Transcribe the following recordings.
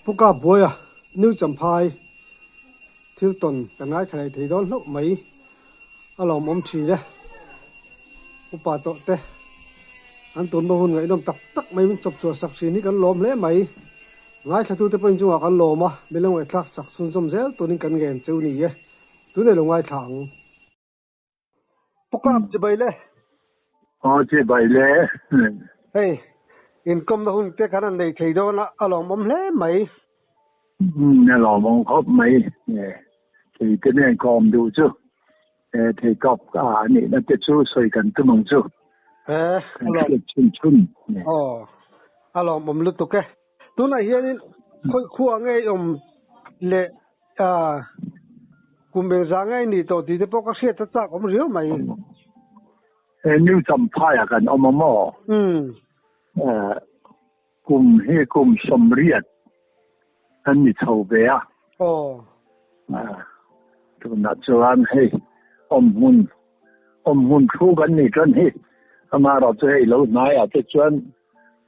Pu Kapbuaia, New Champhai thil tawn kan ngaithla leh thei dawn hlauh mai. A lawmawm thin e. Upa tawh te an tunhma hun ngaihnawm tak tak mai min chawp chhuah sak thin hi kan lawm hle mai. Ngaithlatute pawhin chungah kan lawm a, min lo ngaihthlak chak chhunzawm zel turin kan ngen cheu ni e. Tunei lo ngaithla ang. Pu Kap chibai le. Aw chibai le. Hei, inkawmna hun te kan han nei thei dawn a, a lawmawm hle mai. Umm, a lawmawm khawp mai. Thei te nen kawm duh chu thei kawp a nihna te chu sawi kan tum ang chu. Kan hriat chhun chhun. Aw, a lawmawm lutuk e. Tunah hianin khawi khua nge i awm leh kum engzah nge i nih tawh tih te pawh ka hriat a chak awm riau mai. He New Champhai ah kan awm a maw? Umm. Kum hi kum 80 kan ni chho ve a. Aw. Tunah chuan hei awmhmun awmhmun thu kan ni tan hi. Amaherawhchu hei lo hnaiah te chuan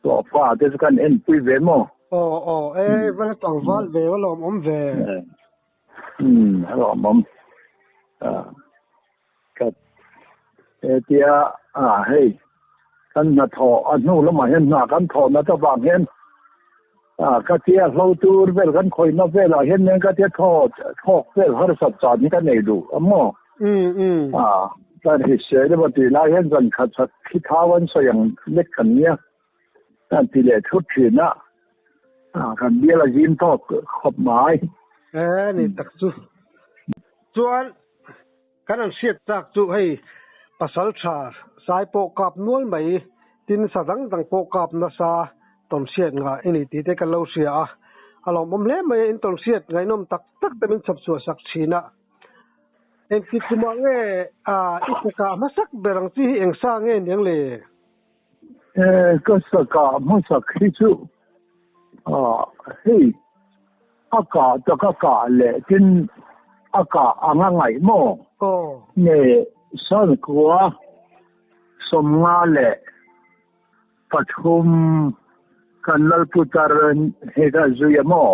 Hlawhfa te chu kan enpui ve maw? Aw aw e va la tlangval ve va lawmawm ve. Umm a lawmawm. Ka hetia a hei kan hnathawh a hnu lamah hian hna kan thawhna te vang hian a ka tia hlo tur vel kan khawihna velah hian nen ka tia thaw thawk vel harsat chan hi ka nei duh a maw? Umm umm. A kan hrisel emaw tih lai hian zan khat khat khi thau an sawi ang lek kan nia. Kan ti leh thut thin a, kan bial a zim tawk khawp mai. E ni tak chu. Chuan kan han hriat chak chu hei pasal tha sai pawh kap nual mai, tin sa dang dang pawh kap nasa tawnhriat ngah i ni tih te kan lo hria a. A lawmawm hle mai a, in tawnhriat ngaihnawm tak tak te min chhawp chhuah sak thin a. Engti kumah nge i saka hmasak ber ang chi hi eng sa nge niang le? Ka saka hmasak hi chu hei a kah tak a kah leh tin a kah ang a ngaih maw? Nge Sankua 53 kan Lalputar he ka zui a maw?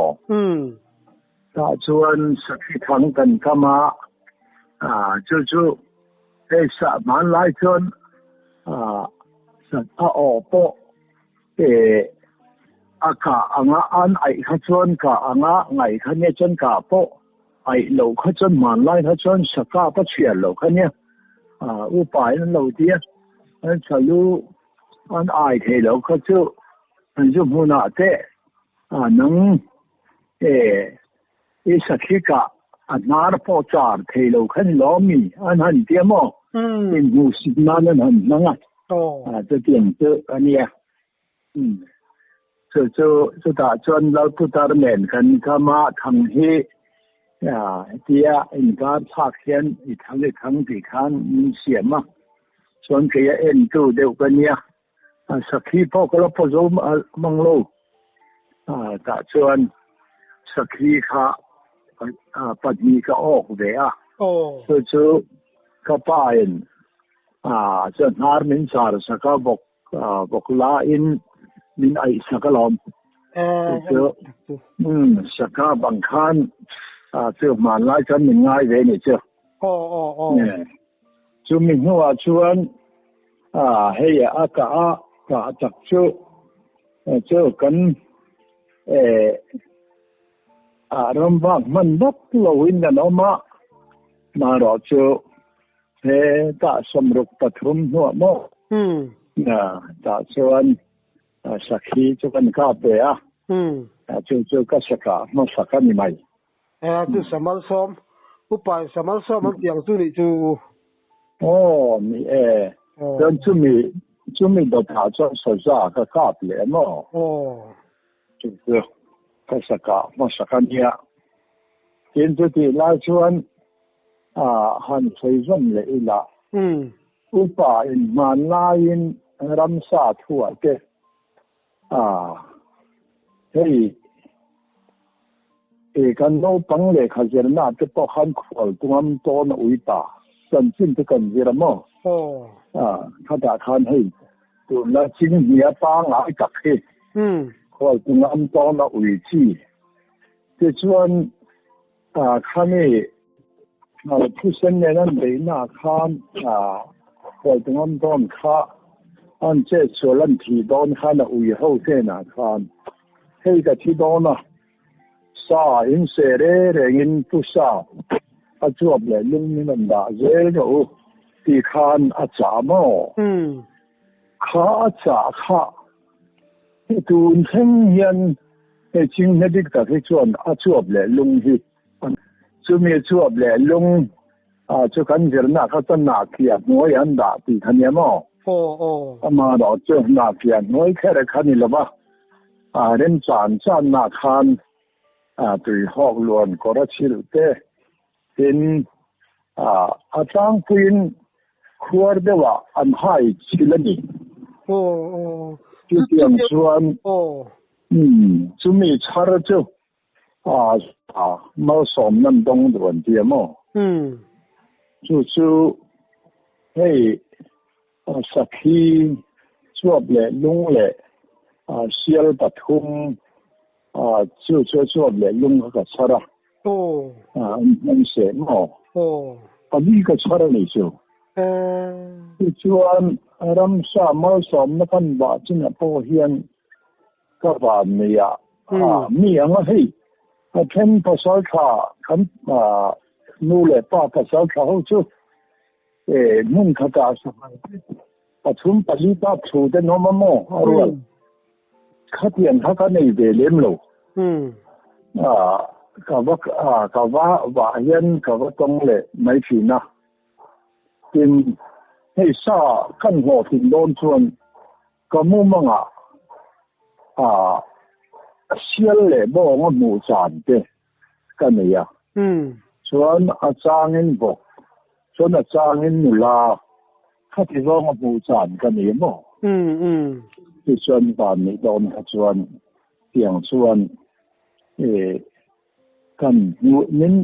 Tah chuan sakhi thang kan kam a, chu chu hei sah hmanlai chuan sat a aw pawh a kah anga an aih kha chuan kah anga ngaih kha nia chuan kah pawh aih loh kha chuan hmanlai kha chuan sakap a chhiar loh kha nia upa in an lo ti a, an salu an ai thei loh kha chu an zu hmunah te nang E, i sakhikah a hnar pawh char thei lo kha ni lo mi an han tia maw? Inhmuhsit nan an han hmang a, chutiang chu a nia. Chu chu chutah chuan Lalputar nen kan kam a, thang hi hetia inkar thlak hian i thang i thang tih khan min siam a, chuan kei a entu deuh ka nia. Sakhi pawh ka la phaw zo mang lo. Tah chuan sakhi kha pahnih ka awk ve a. Chu chu ka pa in chuan hnar min char sak a, vawk vawk la in min aih sak alawm. Chu chu saka bang khan chu hmanlai chuan min ngai ve ni chu. Chumi hnuah chuan hei a kah a kah tak chu chu kan ram vak hman vak loin kan awm a, marawh chu he tah 63 hnuah maw tah chuan sakhi chu kan kap ve a, chu chu ka sakah hmasak a ni mai. Chu samal sawm, upa in samal sawm an tih ang chu nih chu. Aw ni e, chuan chumi chumi dawtah chuan saza ka kap leh maw? Aw. Chu chu ka sakah hmasak a nia. Tin chutih lai chuan han sawi zawm leh ila. Upa in hmanlaiin ramsa thuah te Hei e kan naupang lehkha zirna te pawh khan khual tungam tawn a ui ta chanchin te kan zir a maw? Khatah khan hei tunla chinghnia pangngai tak hi khual tungam tawn a ui chi. Tichuan khami thisen nen an beihna khan Hualtungam dawn kha an chetsual an thih dawn khan a ui ho hnenah khan hei ka thi dawn a, sa in seh re rengin pu sa a chuap leh lung min rawn dah zel rawh u tih khan a chah maw? Kha a chah kha tun thleng hian hei chinghne dik tak hi chuan a chuap leh lung hi chumi chuap leh lung chu kan zirna kha chuan nahkhiah hnuai an dah tih kha nia maw? Amaherawhchu nahkhiah hnuai kher kha ni lova remchan channa khan tuihawk luan kawr a chhilh te Tin, a tlangpuiin khuar deuhah an hai chhil a ni. Chutiang chuan chumi chhar chu malsawm nan dawng duh an ti a maw? Chu chu hei sakhi chuap leh lung leh sial pathum chu chu chuap leh lung kha ka chhar a. Aw. An hmang seh maw? Aw. A mi ka chhar a ni chu. Aw. Tichuan ramsa malsawmna kan vah chinah pawh hian ka van nei a, mi anga hei a then pasal tha kan nu leh pa pasal tha ho chu hmun khatah sangha pathum pali kap thu te an awm a maw a rual. Khatiang kha ka nei ve lem lo. Ka va ka va vah hian ka va tawng leh mai thin a. Tin, hei sa kan hlawhtlin dawn chuan ka mumangah sial leh bawng a hmuh chan te ka nei a. Chuan a changin bawk, chuan a changin nula khati zawng a hmuh chan ka nei maw? Tichuan van nih dawn kha chuan tiang chuan kan hmuh min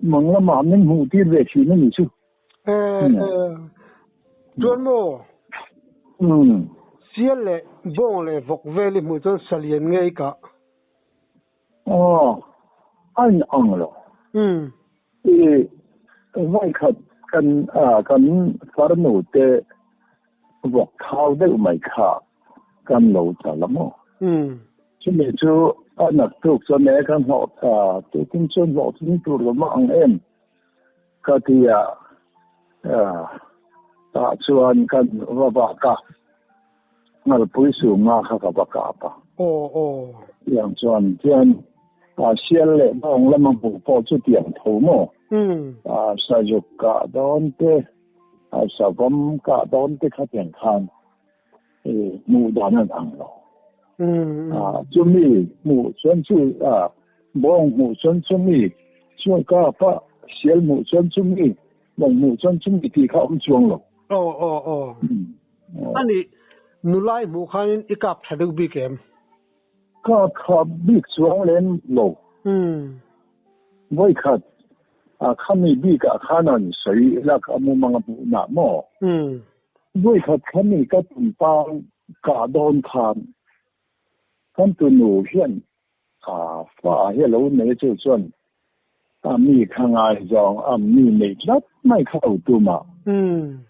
mang lamah min hmuh tir ve thin a ni chu. Chuan maw? Sial leh bawng leh vawk vel i hmuh chuan salian ngei kah. Aw, a in ang lo. I vawikhat kan kan farnu te vawk thau deuh mai kha kan lo chal a maw? Chumi chu a naktuk chuan e ka hnawh ta, tukin chuan hlawhtling tur lo mah ang em ka ti a, tah chuan kan va vak a. Ngalpui sum nga kha ka va kap a. Aw aw. Tiang chuan tian sial leh bawng lama hmuh pawh chu tiang tho maw? Sazuk kah dawn te, savawm kah dawn te kha tiang khan hmuh dan an ang lo. Chumi hmuh chuan chu bawng hmuh chuan chumi chuan kap a, sial hmuh chuan chumi, bawng hmuh chuan chumi tih kha awm chuang lo. Aw aw aw. A nih, nulai hmuh khanin i kap tha deuh bik em? Kap tha bik chuang lem lo. Vawikhat a khami bikah khan an sawi lak a mumang a hmuh nah maw? Vawikhat khami ka tumpang kah dawn khan kan tunu hian fa hi a lo nei chu chuan a mi kha ngaizawng a mi neih tlat mai kha lo tum a.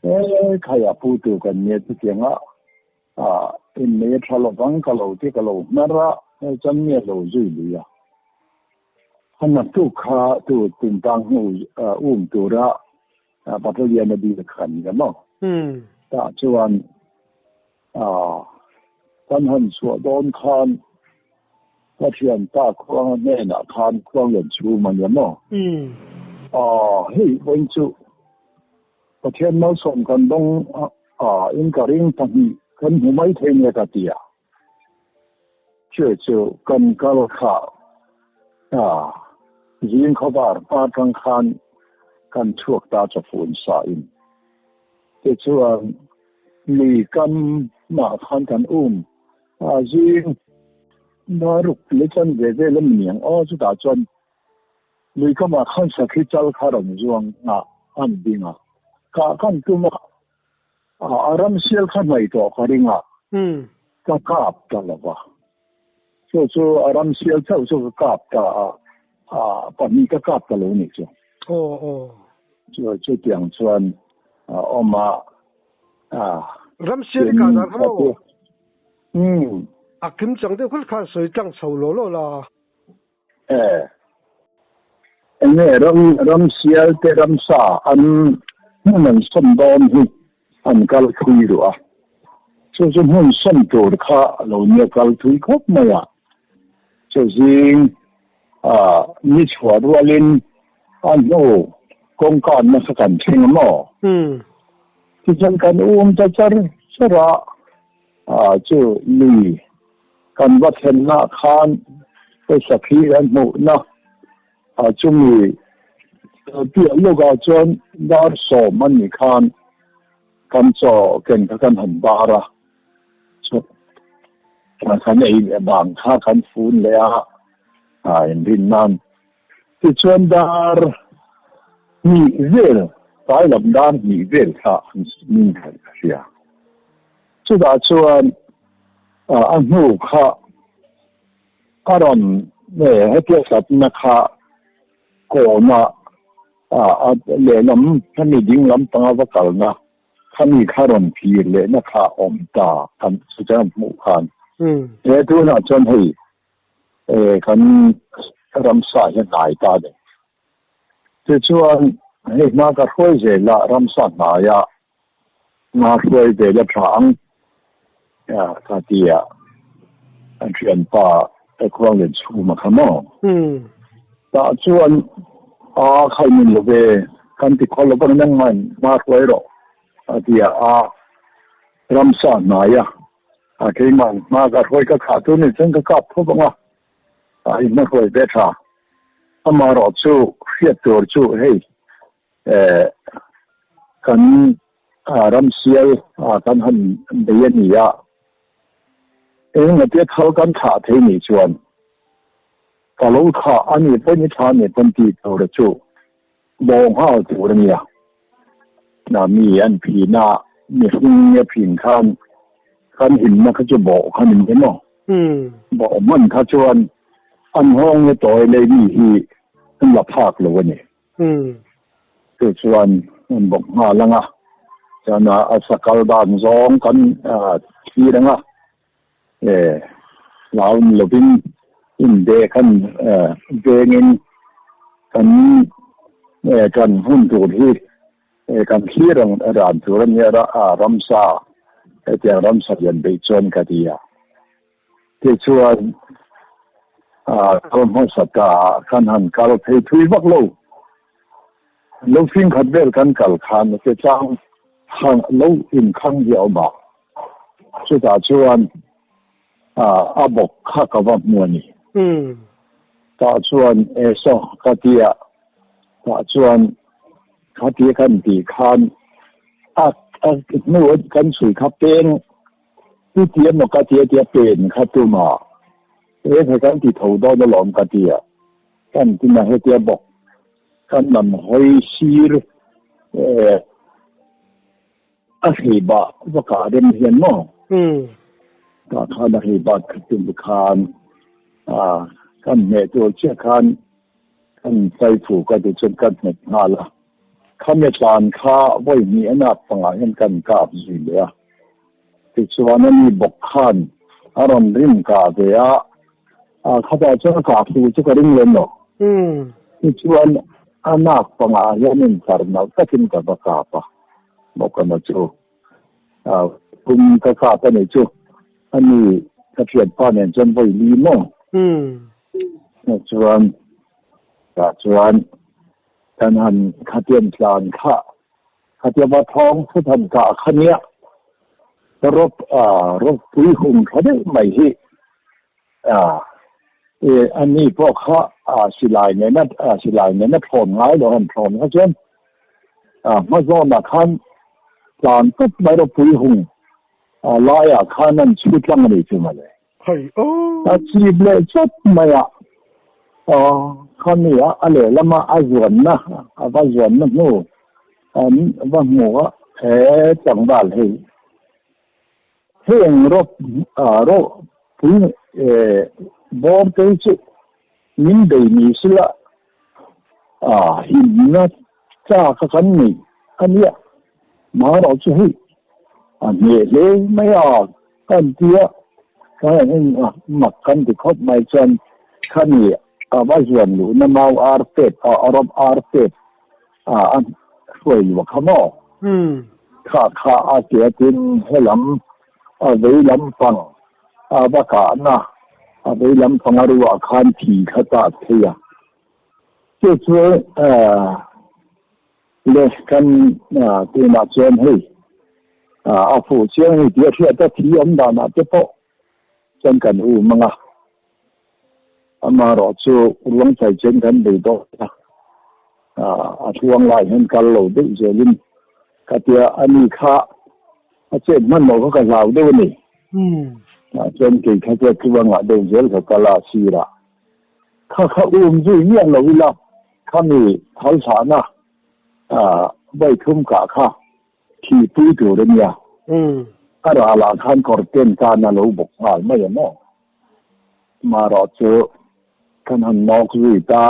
E khai a pu tu kan nia chutiang a innei a tha lovang ka lo ti ka lo hmer a hei chuan mi a lo zui lui a. A naktuk kha tu tumpang hnu um tura Battalion a dil kha a ni a maw? Tah chuan kan han chhuah dawn khan ka thianpa khuanga hnenah khan khuang lian chhum a nia maw? Hei vawiin chu Pathian malsawm kan dawng in ka ring pahnih kan hmu mai thei nia ka ti a. Chu chu kan kal kha zing khawvar hma tang khan kan chhuak ta chawfun sa in. Tichuan lui kam mah khan kan um a zing ruk leh chan ve vel a ni ang aw chutah chuan lui kamah khan sakhi chal kha rawn zuang a an ding a kah kan tum a a ram sial kha hnaih tawh ka ring a ka kap ta lo va chu chu a ram sial chauh chu ka kap ta a. pahnih ka kap ta lo nih chu. Aw aw. Chu chutiang chuan a awm a, a. Ramsial i kah dan kha maw? Umm. A kim chang deuh kha khan sawi tlang chho law law la. E. Enge ram ramsial te ramsa an hmun an sawm dawn hi an kal thui duh a. Chu chu hmun sawm tur kha a lo nia kal thui khawp mai a. Chu zing a ni chhuah rualin a hnu kawngka nasa kan thleng a maw? Tichuan kan um ta char char a, a chu lui kan va thlenna khan pawisa khi kan hmuhna a chumi piah lawkah chuan dar sawm a nih khan kan chaw ken kha kan han bar a, chu kan ei leh bang kha kan fun leh a, a inrin nan tichuan dar hnih vel tlai lam dar hnih vel kha min ka hria. Chutah chuan a hnu kha a rawn hetia hlatna kha kawna lehlam hemi ding lampanga va kalna khami kha rawn phir lehna kha a awm ta kan chutia hmuh khan he tunah chuan hei kan ramsa hi a hnai ta a ni. Tichuan hei hma ka hruai zel a ramsa hnaia Nga hruai ve la tha ang ka ti a, a thianpa ka khuang leh chhum a kha maw? Tah chuan a khalh min lo ve, kan ti khaw lo vang nang man hma hruai rawh a ti a, a ramsa hnai a, a keimah hma ka hruai ka khah tur ni chuan ka kap tho vang a, a i hma hruai ve tha. Amaherawh chu hriat tur chu hei Kan ramsial kan han bei a ni a, engemaw thal kan thlah thei nih chuan ka lo thlah a nih pawhin i thlah a nih pawn tih tur chu bawng nghal tur a nia. Na mi an phin a, mihring a phin khan kan himna kha chu bawh kha ni mai maw? Bawh hman kha chuan an nghawng e tawi lei mi hi an la phak lo a ni. Chu chuan an bawk nghal ang a, chuan a sakal dan zawng kan thlir ang a, hlau ni lovin inbe khan vengin kan kan hun tur hi kan thlir ang ran tur a nia ramsa hetiang ramsa lian beih chuan ka ti a. Tichuan, kal hmasa ta kan han kal phei thui vak lo. Lo fing khat vel kan kal khan a che chang lo inkhang hi a awm a. Chutah chuan a bawk kha ka va hmu a ni. Tah chuan e saw ka ti a, tah chuan khatia kan tih khan a hnu kan chhui kha peng I ti emaw ka ti a tia pen kha tum a, he kha kan ti tho dawn alawm ka ti a, kan tin a hetia bawk kan lam hawi sir a hrei bah va kah rem hian maw tah khan a hrei bat kha tum khan kan hmeh tur chiah khan Kan Saifu ka ti chuan ka hmet nghal a, khami tlan kha vawi hnih a nak pangah hian kan kap zui leh a. Tichuan a ni bawk khan a rawn rim kah ve a, khatah chuan a kah thu chu ka ring lem lo. Tichuan a nak pangah hian intlar nalh takin ka va kap a, bawkana chu kum ka kap a nih chu a ni ka thianpa nen chuan vawi li maw. Chuan tah chuan kan han khatian tlan kha khatia va thawng thut han kah kha nia rawp rawp pui hung tha deuh mai hi a ni pawh kha silai nena silai nena thawn ngai lo han thawn kha chuan hma zawnah khan tlan tawp mai rawp pui hung laiah khan an chhu tlang a ni chu mawle. Hei aw. A chip leh chawt mai a, khami a a lehlama a zuanna a va zuanna hnu an va hmu a, he tlangval hei heng rawp rawp pui bawr te hi chu min bei ni sila. A himna chak a kan nei a nia, marawh chu hei a hneh hle mai a kan ti a, kan en a mak kan ti khawp mai chuan khami a va zuan luhna mau ar pet a rawp ar pet a a hruai luah kha maw? Kha kha a tia tin helam a vei lampang a va kahna a vei lampang a ruah khan thi kha ta thei a. Chu chu le kan tunah chuan hei a fuh chiang a ni tih a hriat a, thi awm danah te pawh chuan kan um ang a. Amaherawh chu ruang chai chen kan bei dawn a, a thluang lai hian kal lo deuh zelin ka tia a ni kha a chet hman loh kha ka hlau deuh a ni. Chuan kei kha chu a tluangah deuh zel ka kal a sirah. Kha kha um zui miah lo ila khami thal thlahna vaithum kah kha thihpui tur a nia. A ralah khan kawr ten tan a lo bawk nghal mai a maw? Marawh chu kan han nawk zui ta,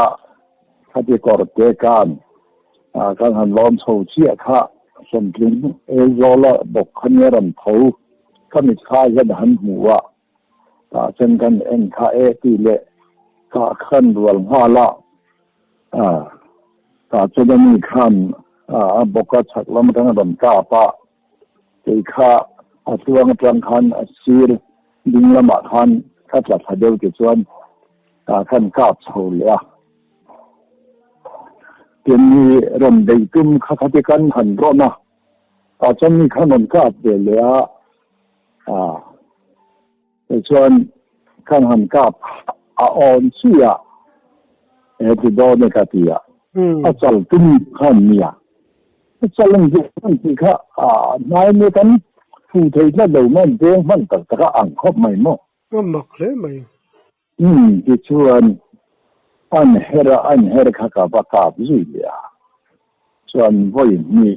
khati kawr te kan kan han lawm chho chiah kha sawmtling Aizawla bawk kha nia rawn tho khami kha hian a han hmu a. Tah chuan kan en kha e tih leh kah khan rual nghal a, tah chuan ani khan a bawk a chhak lam atang a rawn kap a, kei kha a tluang atang khan a sir ding lamah khan ka tla thla deuh tichuan tah khan kap chho leh a. Tin mi rawn beih tum kha khati kan han rawn a, tah chuan mi khan rawn kap ve leh a. A, tichuan kan han kap a awn chiah he ti dawn e ka ti a, a chal tum khan nia, a chal ang zet ang tih kha a hnai mai kan fu thei tlat lo mai, veng hman tak tak a ang khawp mai maw? A mak hle mai. Umm tichuan an her a an her kha ka va kap zui leh a, chuan vawi hnih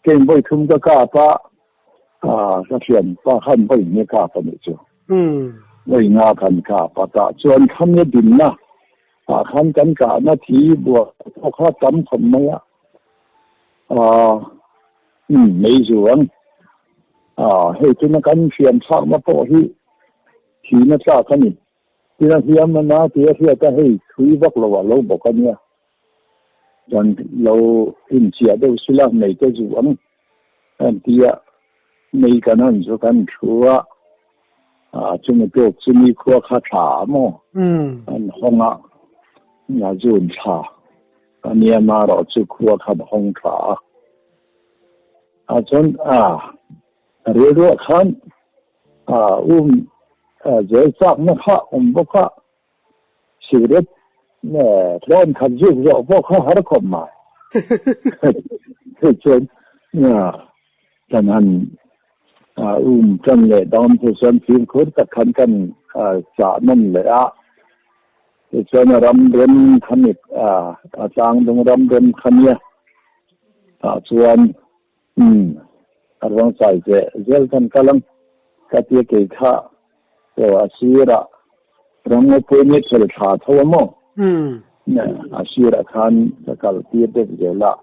keng vawi thum ka kap a, ka thianpa khan vawi hnih a kap a nih chu. Vawi nga kan kap a, tah chuan khami a dinna ah khan kan kahna thi buah pawh kha tam khawp mai a, umm mei zuang hei tuna kan hriam thlakna pawh hi Thihna tlak a ni. Tina hliam a na tih a hriat a, hei thui vak lo ah lo bawk a nia. Chuan lo inchiah deuh sila mei te zuh ang an ti a, mei kan han chu kan thu a, ah chumi tuk chu ni khua kha tha a maw? An hawng a, a zun thla a nia marawh chu khua khan hawng tha a. Ah chuan ah rilruah khan Um zel chakna kha awm bawk a, cigarette tlawn khat zuk zawh pawh kha har khawp mai. Hei chuan kan han um tan leh dawn te chuan fimkhur tak khan kan chah nawn leh a, tichuan ram rem kha ni a tlangdung ram rem kha nia tah chuan Umm, a ruang chai zeh zel kan kal ang ka tia kei kha chaw a sirah ramngawpui ni thel thla tho a maw? A sirah khan ka kal tir deuh zel a.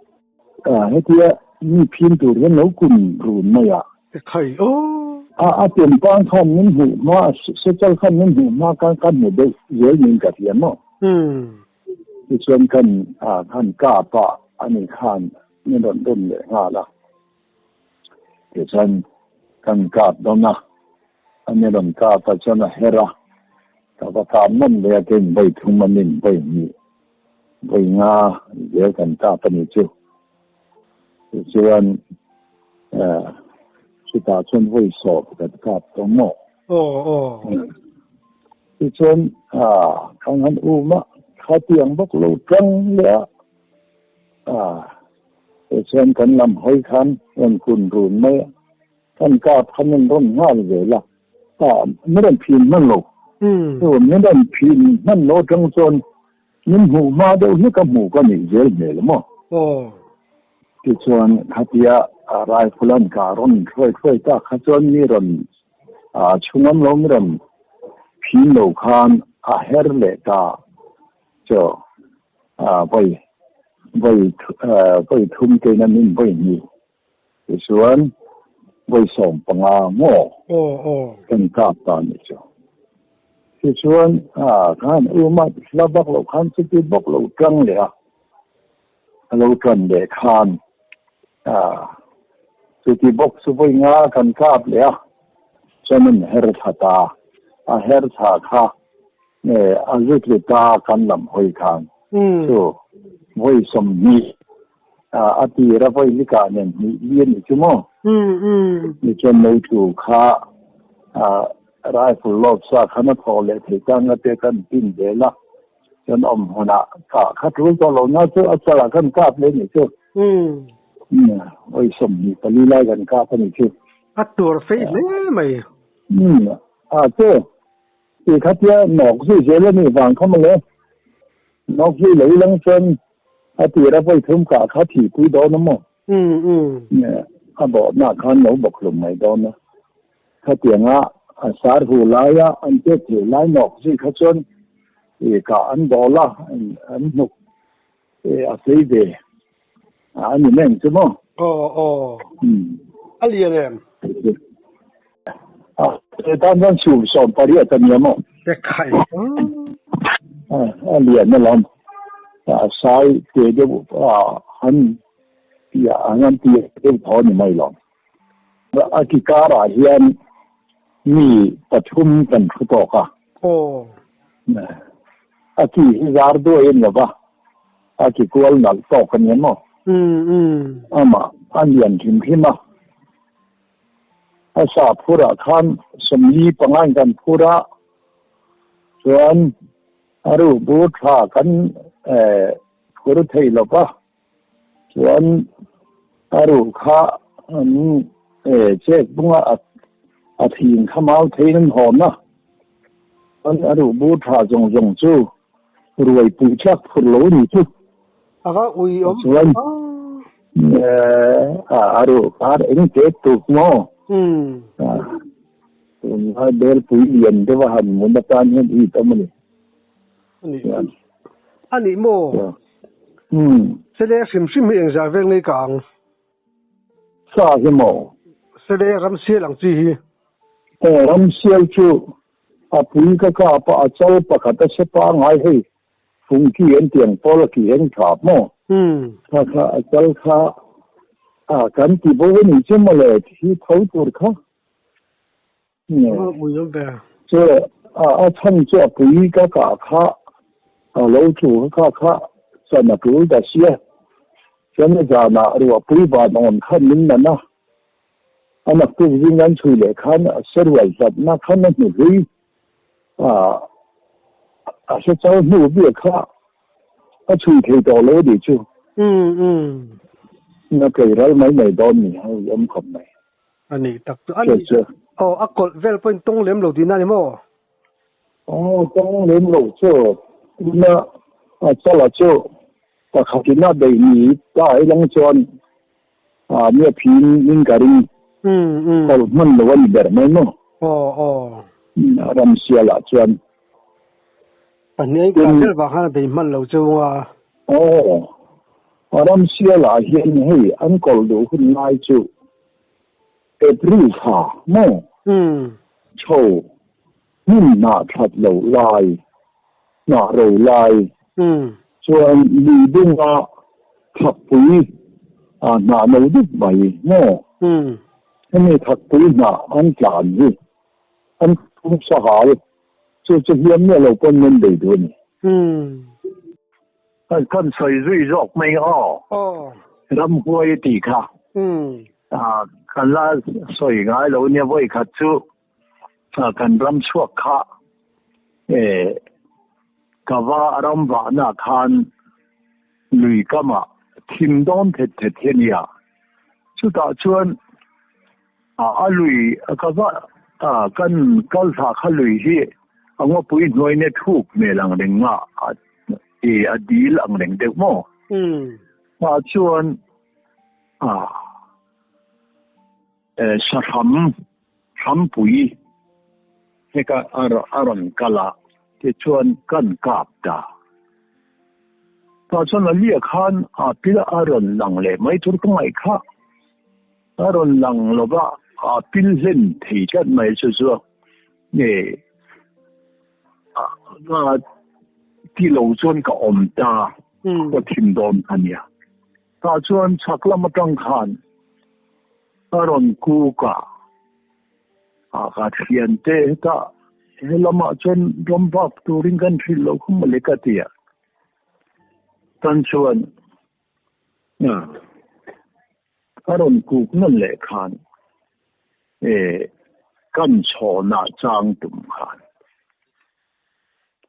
Hetia mi phim tur hian lo kun run mai a. Khai aw. A tempang khan min hmuh hma, sechal khan min hmuh hma khan ka hmu deuh zel niin ka hria maw? Tichuan kan khan kap a ani khan min rawn run leh nghal a, tichuan kan kap dawn a, ani rawn kap a chuan a her a, ka va kap nawn leh a kein vawi thum a nin vawi hnih vawi nga zel kan kap a ni chu. Tichuan chutah chuan vawi sawm kan kap tawh maw? Aw aw. Tichuan kan han um a, khatiang bawk lo tang leh a. Tichuan kan lam hawi khan rawn kun run mai a, kan kap kha min rawn nghal zel a, min rawn phin hman lo. Min rawn phin hman lo atang chuan min hmuh hma deuh hi ka hmuh ka nih zel hmel maw? Tichuan khatia rifle an kah rawn hruai hruai tak kha chuan mi rawn chhungam lo mi rawn phin lo khan a her leh ta chu vawi. Vawi vawi thum te in an in vawi hnih tichuan vawi 15 maw kan kap ta anih chu. Tichuan khan um a hla vak loh khan chuti bawk lo tang leh a, a lo tan leh khan chuti bawk chu vawi nga kan kap leh a, chuan an her thla ta, a her thla kha a zu tlu ta kan lam hawi khan chu vawi 20 a tir a vawi likah nen hnih li a nih chu maw? Tichuan lo tlu kha rifle load sa khan a thawh leh theih tang a te kan pin zel a, chuan awm hmunah kah kha tul tawh lo na chu a chalah khan kap leh a nih chu. Vawi 24 lai kan kap a nih chu. A tur feih hle mai. A chu. Ti khatia nawk zui zel a nih vang kha mawle. Nawk zui lo ilang chuan a tira vawi thum kah kha thihpui dawn a maw? A bawhna khan lo bawk hlum mai dawn a. Khatianga a sar hu laia an chet theih lai nawk zui kha chuan i kah an dawl a, an hnuk a sei ve a ni mai ang chu maw? Aw aw. A lian em? A tan chuan chhum 18 a nia maw? Te khai. A lian alawm. A sai te deuh a han tia an han tia deuh thaw a ni mai lawm. A ki karah hian mi pathum kan thu tawk a. Aw. A ki hi zar duai a ni lo va, a ki kual nalh tawk a ni maw? Amah a lian hrim hrim a. A sa phurah khan 45 in kan phur a, chuan a ruh bur tha kan phur thei lo va, Chuan a ruh kha an chek bunga a thing kha mau theiin an hawn a, chuan a ruh bur tha zawng zawng chu ruai pui tlak phur lo a ni chu. A va ui awm. Chuan a ruh kha eng tet tuk maw? Tunlai belpui lian deuh a han mun atan hian it awm a ni. A nih maw? Sele hrim hrim hi engzah vel ngei ka ang? Sa hi maw? Sele ram sial ang chi hi. Aw ram sial chu a pui ka kap a, a chal pakhat a se pangai hei fungki an ti ang pawl a ki eng thap maw? Kha kha a chal kha a kan ti bo a nih chu mawle thi tho tur kha. Chu a chhan chu a pui ka kah kha a lo thu kha kha chan a tul ta sia. Chuan a zanah ruahpui van awn khan min nan a, a naktuk zing an chhui leh khan a serual hlatna khan a hnu hlui a a hre chau hnu biak kha a chhui thei tawh lo a nih chu. Na tlei ral mai mai dawn ni a awm khawp mai. A nih tak chu. A nih aw a kawlh vel pawhin tawng lem lo tihna a ni maw? Aw tawng lem lo chu tuna a chala chu pakhatin a beih ni ta ai lang chuan a nia phin in ka ring kawlh hman lo a ni ber mai maw? Aw aw. Ram sialah chuan. Pahnih a inkah vel vang khan a bei hman lo chu a. Aw a ram sialah hian hei an kawlh duh hun lai chu April thla maw? Chho hmun hnah that lo lai, hnah ro lai chuan lui bunga thakpui hnah no dup mai maw? Hemi thakpui hnah an tlan hi an thum sahal chu chu hliam miah lo pawn min bei duh a ni. Kan sawi zui zawk mai aw. Ramhuai a tih kha. Kan la sawi ngai lo nia vawi khat chu kan ram chhuak kha ka va ram vahna khan lui kamah thim dawn thet thet hi a nia. Chutah chuan a lui ka va kan kal thla kha lui hi a ngawpui hnuai ne thuk hmel ang reng a a dil ang reng deuh maw? Mah chuan sahram hrampui heka a rawn kal a, tichuan kan kap ta. Tah chuan a lia khan a pil a rawn lang leh mai tur ka ngaih kha a rawn lang lova a pil hlen thei tlat mai chu chu nge a ti lo chuan ka awm ta ka thim dawn a nia. Tah chuan chhak lam atang khan a rawn kuk a. A ka thiante hetah he lamah chuan ram vak turin kan hrilh loh kha mawle ka ti a. Tan chuan a rawn kuk nawn leh khan kan chhawnah chang tum khan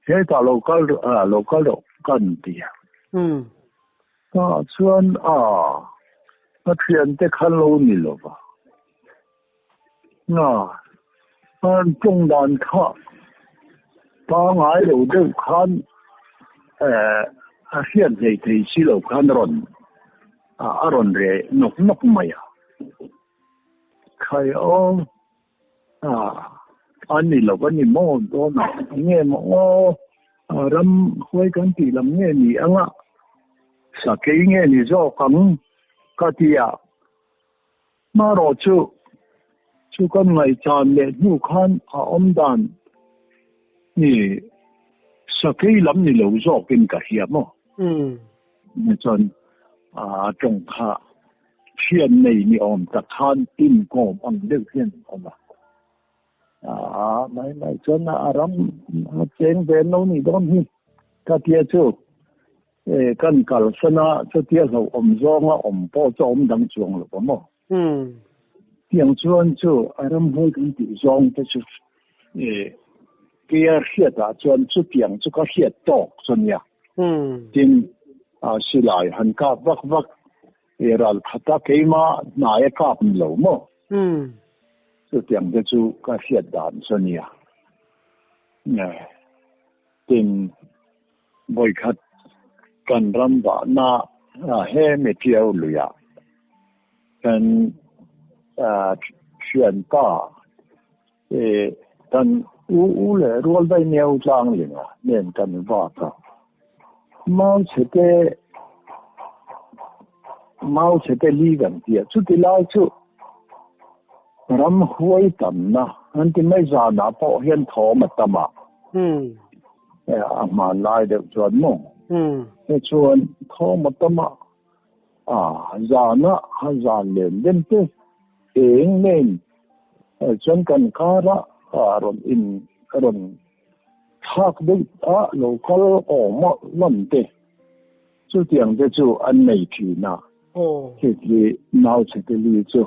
hetah lo kal lo kal rawh kan ti a. Tah chuan a ka thiante kha lo ni lo va. Na, an tawng dan kha pangai lo deuh khan a hriat hlei thei si lo khan rawn a rawn re nawk nawk mai a. Khai aw, a ni lo a ni maw dawn a, nge maw aw ram huai kan tih lam nge ni anga sakei nge ni zawk ang ka ti a. Hmarawh chu chu kan ngaihchan leh hnu khan a awm dan hi sakei lam ni lo zawkin ka hria maw? Chuan a tawng kha thian nei ni awm tak khan inkawm ang deuh hian a awm a. Mai mai chuan a ram a cheng ve no nih dawn hi ka tia chu. E, kan kalsan a, chutia hlauhawm zawnga awm pawh chu a awm dang chuang lo va maw? Tiang chuan chu a ramhuai kan tih zawng te chu e, keia hriatah chuan chutiang chu ka hriat tawk chu nia. Tin, a silai han kap vak vak, e, ral khata keima hnaia kap ni lo maw? Chutiang te chu ka hriat dan chu nia. Tin, Vawikhat kan ram vahna he Metiau luiah kan thianpa kan u u leh rual daih neu tlang linga nen kan vak a. Mau chhete mau chhete li kan ti a, chuti lai chu ram huai tamna an ti mai zanah pawh hian thawm a tam a. A hmanlai deuh chuan maw? Tichuan thawm a tam a, a zana a zan len den te eng nen chuan kan kara rawn in rawn thlak deuh a lo kal awm a lam te chutiang te chu an nei thin a. Khi khi nau chheteli chu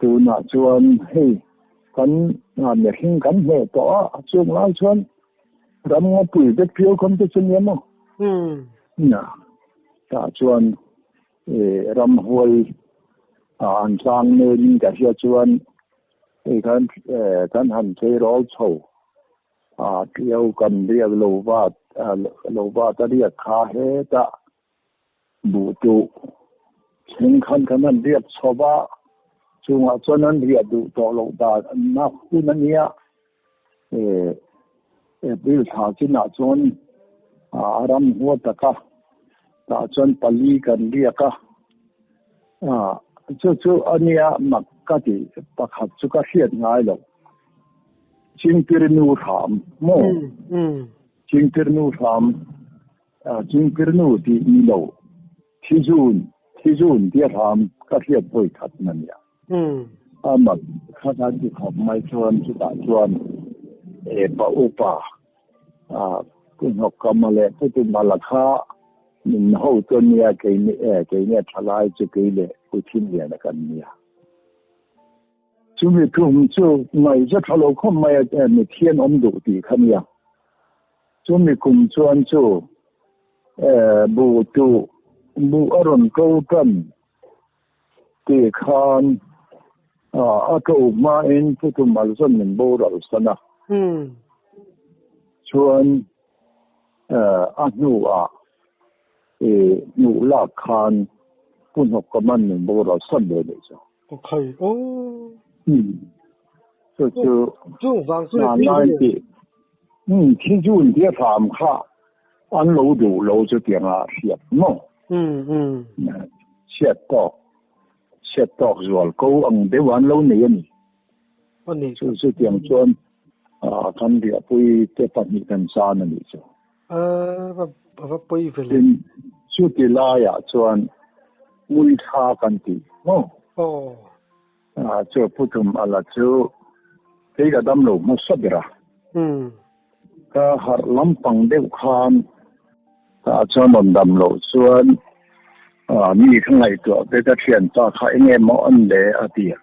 Tunah chuan hei kan mihring kan hneh tawh a, chung lai chuan ram ngawpui vek phiau khawm te chu nia maw? Nia, tah chuan ramhuai an tlang melin ka hria chuan hei khan kan han tleirawl chho a tiau kan riak lo vat lo vat a riak kha hetah Buh tuh thleng khan kan han riak chho va, chungah chuan an riah duh tawh loh dan na hun a nia. April thla chinah chuan a ram hua tak a, tah chuan pali kan riak a. Chu chu a nia mak ka ti, pakhat chu ka hriat ngai lo. Chingpirnu hram maw? Chingpirnu hram. Chingpirnu tih ni lo, Thizun, Thizun tia hram ka hriat vawi khat na nia. A mak kha kan ti khawp mai chuan chutah chuan e pa upa Pu Hnawkkama leh Pu Tumala kha min ho chu nia keini e keini a thalai chu kei leh Pu Thinliana kan nia. Chumi tum chu ngaihza tha lo khawp mai a mithian awm duh tih kha nia. Chumi kum chuan chu buh tuh buh a rawn ko tan tih khan a to hmain Pu Tumalzawn min boral san a. Chuan a hnuah hnuh lak khan Pu Hnawkkaman min boral san ve leh chu. Okay, oh. Chu chu chung vang chu ni thi zun tia hram kha. An lo duh lo chutiang a hriat maw? Chhiat tawk, chhiat tawk zual ko ang deuh an lo nei a ni. Chu chutiang chuan kan riahpui te pahnih kan chan a nih chu. Tin, chuti laiah chuan Muithla kan ti maw? Chu Putum a la chu kei ka dam lo hmasa ber a. Ka harh lampang deuh khan tah chuan rawn dam loh chuan mi ka ngaihtuah te ka thianpa kha eng emaw an le a ti a.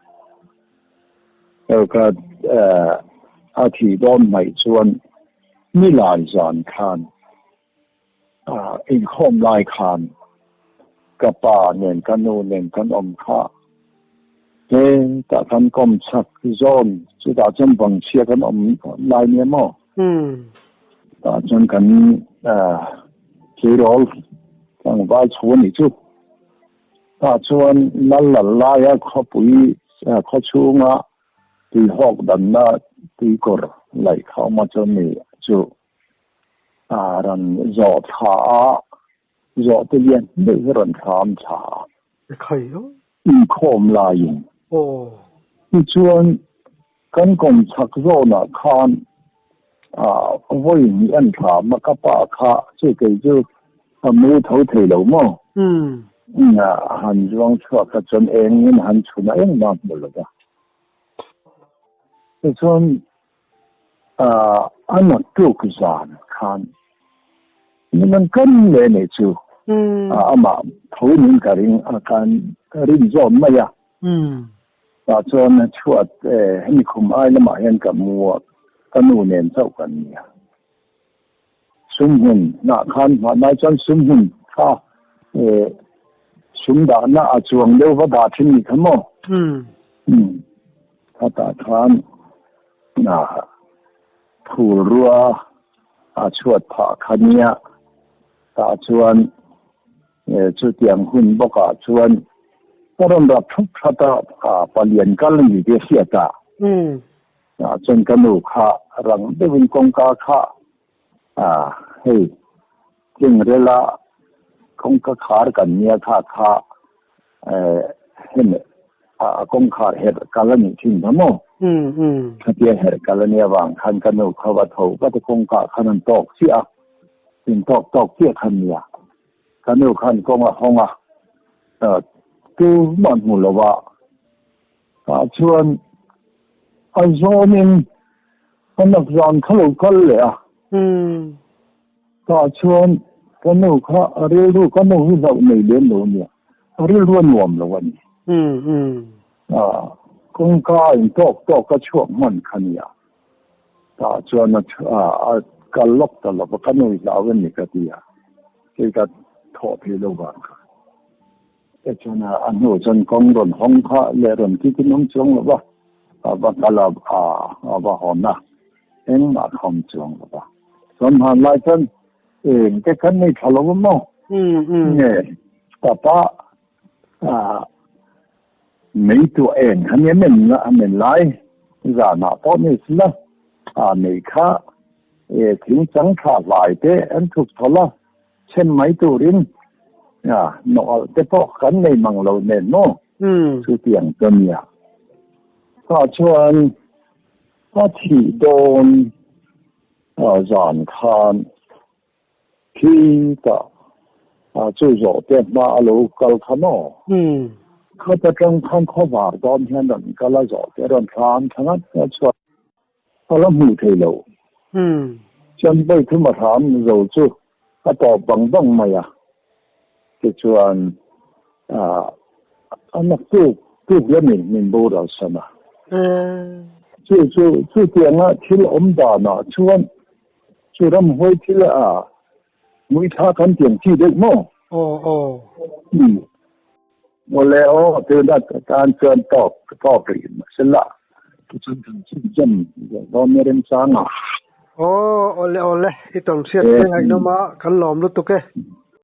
Ka a thih dawn hmaih chuan nilai zan khan Inkhawm lai khan ka pa nen ka nu nen kan awm kha he tah kan kawm chak zawn chutah chuan vangchhia kan awm lai nia maw? Tah chuan kan tleirawl tlangval chho a nih chu. Tah chuan lal lal laia khawpui khaw chhunga tuihawk danna tuikawr laih kha awm a chuan mi chu A rawn zawh thla a, zawh te lian deuh hi rawn thlam thla a. Inkhawm laiin. Tichuan, kan kawmchhak zawnah khan vawi hnih an thlam a, ka pa kha chu kei chu a mu tho thei lo maw? A han zuang chhuak kha chuan engin a han chhun a, engmah a hmu lo va. Tichuan, A naktuk zan khan min an kan leh nei chu amah tho nin ka ring a kan rin zawm mai a. Tah chuan chhuat hemi khum ai lamah hian ka mu a, ka nu nen chauh kan ni a. Sumhmun hnah khan hmanlai chuan sumhmun kha sum dahna a chuang deuh va dah thin ni kha maw? Khatah khan phul rua a chhuat phah kha nia, tah chuan chutiang hun bawkah chuan ka rawn rap thup that a, palian kal a ni tih a hriat a. Tah chuan ka nu kha rang deuhin kawngka kha hei Tingrela kawngka khar kan nia kha kha hemi a kawngkhar herh kal a nih thin kha maw? Khatia herh kal a nih avang khan ka nu kha va tho vat a kawngka khan an tawk chiah a, in tawk tawk chiah khan nia. Ka nu khan kawng a hawng a, tumah hmu lo a. Tah chuan a zawnin ka nak zan kha lo kal leh a. Tah chuan ka nu kha a rilru, ka nu hi hlauh nei lem lo a nia, a rilru a nuam lo a ni. Kawngka a intawk tawk a chhuak hman kha nia. Tah chuan a kal lawk ta lo va, ka nu i hlau em ni ka ti a, kei ka thawh thei lo vang kha. Chuan a hnu chuan kawng rawn hawng kha leh rawn kik in awm chuang lo va, a va kal a, a va hawn a, engmah kha awm chuang lo va. Chuan hman lai chuan eng te khan nei tha lo va maw? Nge tapa mei tuah eng kha nia men a men lai zanah pawh ni sila a mei kha thing chang thla hlai te an thup thawl a. Chhem mai turin nawh alh te pawh kan nei mang lo nen maw? Chutiang chu a nia. Tah chuan a thih dawn zan khan khitah chu zawh te hma a lo kal kha maw? Khat atang khan khawvar dawn hian rawn kal a zawh te rawn thlam thla ngat ngat chuan A la hmuh thei lo. Chuan vawi thum a hram zo chu a tawp bang bang mai a. Tichuan a naktuk tuk lamin min boral san a. Chu chu chutianga thil awm danah chuan chu ramhuai thil a hmuithla kan tiang chi deuh maw? Aw aw. Mawle aw, tuna tan chuan tawk tawk rih mahsela tichuan kan chhunzawm dawn nia remchang a. Aw, awle awle, i tawn hriat te ngaihnawm a, kan lawm lutuk e.